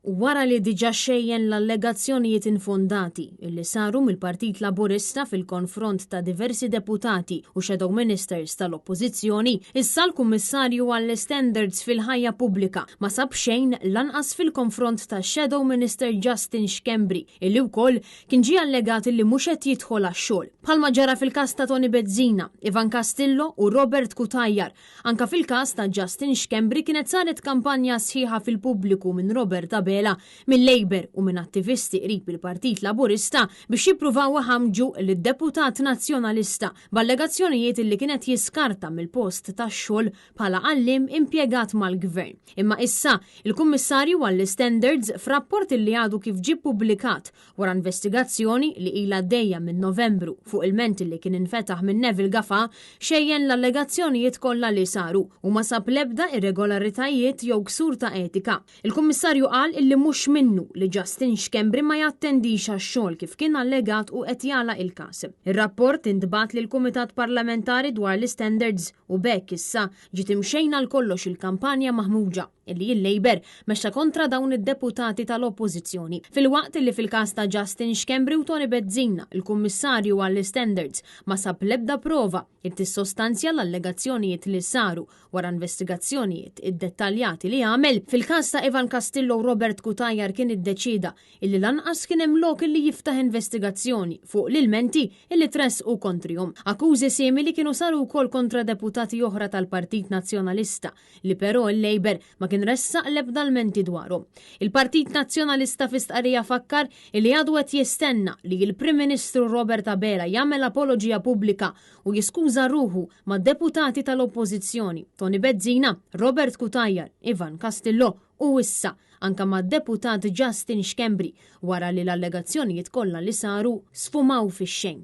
Wara li diġà xejjen l-allegazzjonijiet infondati li saru mill-Partit Laburista fil-konfront ta' diversi deputati u shadow ministers tal-Oppożizzjoni, issa l-Kummissarju għall-Istandards fil-Ħajja Pubblika ma sab xejn lanqas fil-konfront tax-Shadow Minister Justin Schembri illi wkoll kien ġie allegat illi mhux qed jidħol għax-xogħol. Bħalma ġara fil-każ ta' Toni Bezzina, Ivan Castillo u Robert Cutajar, Anke fil-każ ta' Justin Schembri kienet saret kampanja sħiħa fil-pubbliku minn Robert Abela, mil-Labour u minn attivisti qrib il-Partit Laburista biex jippruvaw iħammġu lid-deputat Nazzjonalista b'allegazzjonijiet illi kien qed jiskarta mill-post tax-xogħol bħala għalliem impjegat mal-Gvern. Imma issa, il-Kummissarju għall-Istandards f'rapport illi għadu kif ġie ppubblikat Wara investigazzjoni li ilha għaddejja minn Novembru fuq ilment li kien infetaħ minn Neville Gafà, xejjen l-allegazzjonijiet kollha li saru u ma sab l-ebda irregolaritajiet jew ksur ta' etika. Il-Kummissarju qal illi mhux minnu li Justin Schembri ma jattendix għax-xogħol kif kien allegat u qed jagħlaq il-każ. Ir-rapport intbagħat lill-Kumitat Parlamentari dwar l-Istandards u b'hekk issa ġiet imxejna għal kollox il-kampanja maħmuġa. illi l-Labour mexxa kontra dawn id-deputati tal-Oppożizzjoni. Filwaqt illi fil-każ ta' Justin Schembri u Toni Bezzina, il-Kummissarju għall-Istandards ma sab l-ebda prova li tissostanzja l-allegazzjonijiet li saru wara investigazzjonijiet iddettaljati li għamel, fil-każ ta' Ivan Castillo u Robert Cutajar kien iddeċieda illi lanqas kien hemm lok illi jiftaħ investigazzjoni fuq l-ilmenti illi tressqu kontrihom. Akkużi simili kienu saru wkoll kontra deputati oħra tal-Partit Nazzjonalista li però l-Labour ma kien ressaq l-ebda lmenti dwarhom. Il-Partit Nazzjonalista fi stqarrija fakkar illi għadu qed jistenna li l-Prim Ministru Robert Abela jagħmel apoloġija pubblika u jiskuża ruħu mad-deputati tal-Oppożizzjoni Toni Bezzina, Robert Cutajar, Ivan Castillo u issa anke mad-deputat Justin Schembri wara li l-allegazzjonijiet kollha li saru sfumaw fix-xejn.